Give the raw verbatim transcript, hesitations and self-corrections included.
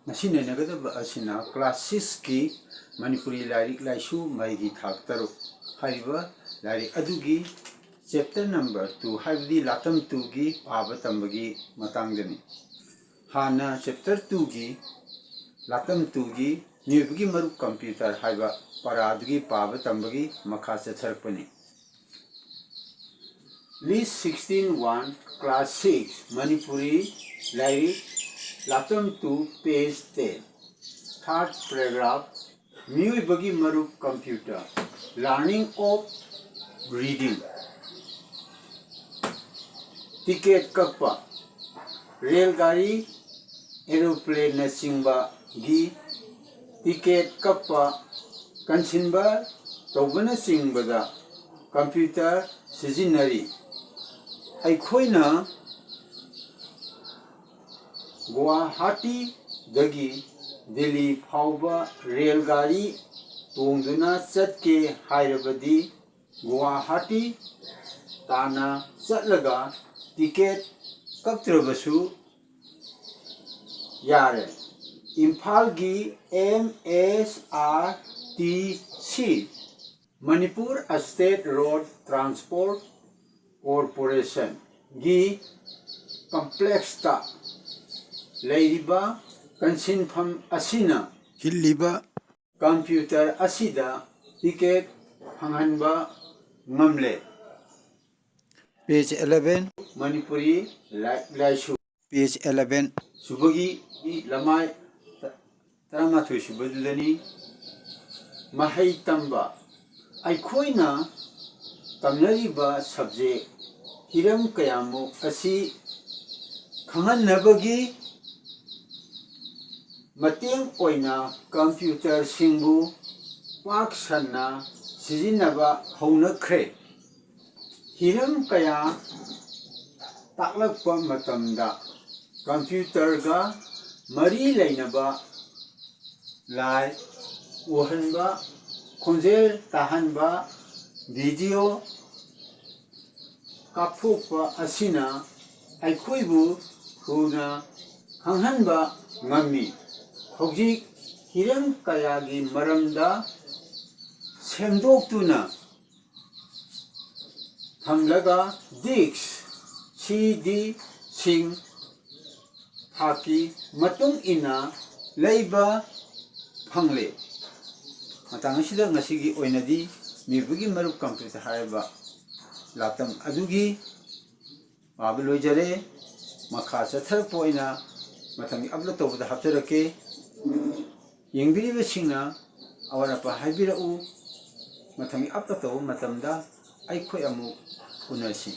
ꯉꯁꯤ ꯅꯩꯅꯒꯗꯕ ꯑꯁꯤꯅ class six ꯀꯤ ꯃꯅꯤꯄꯨꯔꯤ ꯂꯥꯏꯔꯤꯛ ꯂꯥꯏꯁꯨ ꯃꯍꯩꯒꯤ ꯊꯥꯛ ꯇꯔꯨꯛ ꯍꯥꯏꯔꯤꯕ ꯂꯥꯏꯔꯤꯛ ꯑꯗꯨꯒꯤ chapter number two, ꯍꯥꯏꯕꯗꯤ ꯂꯥꯇꯝ two ꯒꯤ ꯄꯥꯕ ꯇꯝꯕꯒꯤ ꯃꯇꯥꯡꯗꯅꯤ꯫ ꯍꯥꯟꯅ chapter two ꯒꯤ ꯂꯥꯇꯝ two ꯒꯤ ꯃꯤꯑꯣꯏꯕꯒꯤ ꯃꯔꯨꯞ computer ꯍꯥꯏꯕ ꯄꯔꯥꯗꯨꯒꯤ ꯄꯥꯕ ꯇꯝꯕꯒꯤ ꯃꯈꯥ ꯆꯠꯊꯔꯛꯄꯅꯤ꯫ List sixteen one, class six, Manipuri ꯂꯥꯏꯔꯤꯛ, ꯂꯥꯇꯝ two, page ten, third paragraph, ꯃꯤꯑꯣꯏꯕꯒꯤ ꯃꯔꯨꯞ computer, learning of reading꯫ Ticket ꯀꯛꯄ, ꯔꯦꯜ ꯒꯥꯔꯤ, aeroplane ꯅꯆꯤꯡꯕꯒꯤ ticket ꯀꯛꯄ, ꯀꯟꯁꯤꯟꯕ ꯇꯧꯕꯅꯆꯤꯡꯕꯗ computer ꯁꯤꯖꯤꯟꯅꯔꯤ꯫ ꯑꯩꯈꯣꯏꯅ ꯒꯨꯋꯥꯍꯥꯇꯤꯗꯒꯤ ꯗꯤꯜꯂꯤ ꯐꯥꯎꯕ ꯔꯦꯜ ꯒꯥꯔꯤ ꯇꯣꯡꯗꯨꯅ ꯆꯠꯀꯦ ꯍꯥꯏꯔꯕꯗꯤ, ꯒꯨꯋꯥꯍꯥꯇꯤ ꯇꯥꯟꯅ ꯆꯠꯂꯒ ticket ꯀꯛꯇ꯭ꯔꯕꯁꯨ ꯌꯥꯔꯦ꯫ ꯏꯝꯐꯥꯜꯒꯤ M S R T C, Manipur State Road Transport Corporation ꯒꯤ complex ꯇ ꯂꯩꯔꯤꯕ ꯀꯟꯁꯤꯟꯐꯝ ꯑꯁꯤꯅ ꯈꯤꯜꯂꯤꯕ computer ꯑꯁꯤꯗ ticket ꯐꯪꯍꯟꯕ ꯉꯝꯂꯦ꯫ Page eleven, ꯃꯅꯤꯄꯨꯔꯤ ꯂꯥꯏꯔꯤꯛ ꯂꯥꯏꯁꯨ꯫ Page eleven, ꯁꯨꯕꯒꯤ ꯂꯃꯥꯏ ꯇꯔꯥꯃꯥꯊꯣꯏ ꯁꯨꯕꯗꯨꯗꯅꯤ꯫ ꯃꯍꯩ ꯇꯝꯕ, ꯑꯩꯈꯣꯏꯅ ꯇꯝꯅꯔꯤꯕ subject ꯍꯤꯔꯝ ꯀꯌꯥꯃꯨꯛ ꯑꯁꯤ ꯈꯪꯍꯟꯅꯕꯒꯤ ꯃꯇꯦꯡ ꯑꯣꯏꯅ computer ꯁꯤꯡꯕꯨ ꯄꯥꯛ ꯁꯟꯅ ꯁꯤꯖꯤꯟꯅꯕ ꯍꯧꯅꯈ꯭ꯔꯦ꯫ ꯍꯤꯔꯝ ꯀꯌꯥ ꯇꯥꯛꯂꯛꯄ ꯃꯇꯝꯗ computer ꯒ ꯃꯔꯤ ꯂꯩꯅꯕ ꯂꯥꯏ ꯎꯍꯟꯕ, ꯈꯣꯟꯖꯦꯜ ꯇꯥꯍꯟꯕ, video ꯀꯥꯞꯊꯣꯛꯄ ꯑꯁꯤꯅ ꯑꯩꯈꯣꯏꯕꯨ ꯊꯨꯅ ꯈꯪꯍꯟꯕ ꯉꯝꯃꯤ꯫ ꯍꯧꯖꯤꯛ ꯍꯤꯔꯝ ꯀꯌꯥꯒꯤ ꯃꯔꯝꯗ ꯁꯦꯝꯗꯣꯛꯇꯨꯅ ꯊꯝꯂꯒ ꯗꯤꯁ꯭ꯛ ꯁꯤ ꯗꯤꯁꯤꯡ ꯊꯥꯛꯀꯤ ꯃꯇꯨꯡ ꯏꯟꯅ ꯂꯩꯕ ꯐꯪꯂꯦ꯫ ꯃꯇꯥꯡ ꯑꯁꯤꯗ ꯉꯁꯤꯒꯤ ꯑꯣꯏꯅꯗꯤ ꯃꯤꯑꯣꯏꯕꯒꯤ ꯃꯔꯨꯞ ꯀꯝꯄ꯭ꯌꯨꯇꯔ ꯍꯥꯏꯔꯤꯕ ꯂꯥꯇꯝ ꯑꯗꯨꯒꯤ ꯄꯥꯕ ꯂꯣꯏꯖꯔꯦ꯫ ꯃꯈꯥ ꯆꯠꯊꯔꯛꯄ ꯑꯣꯏꯅ ꯃꯊꯪꯒꯤ ꯑꯞꯂꯣꯗ ꯇꯧꯕꯗ ꯍꯥꯞꯆꯔꯛꯀꯦ꯫ ꯌꯦꯡꯕꯤꯔꯤꯕꯁꯤꯡꯅ ꯑꯋꯥꯠ ꯑꯄꯥ ꯍꯥꯏꯕꯤꯔꯛꯎ꯫ ꯃꯊꯪꯒꯤ ꯑꯞꯂꯣꯗ ꯇꯧꯕ ꯃꯇꯝꯗ ꯑꯩꯈꯣꯏ ꯑꯃꯨꯛ ꯎꯅꯁꯤ꯫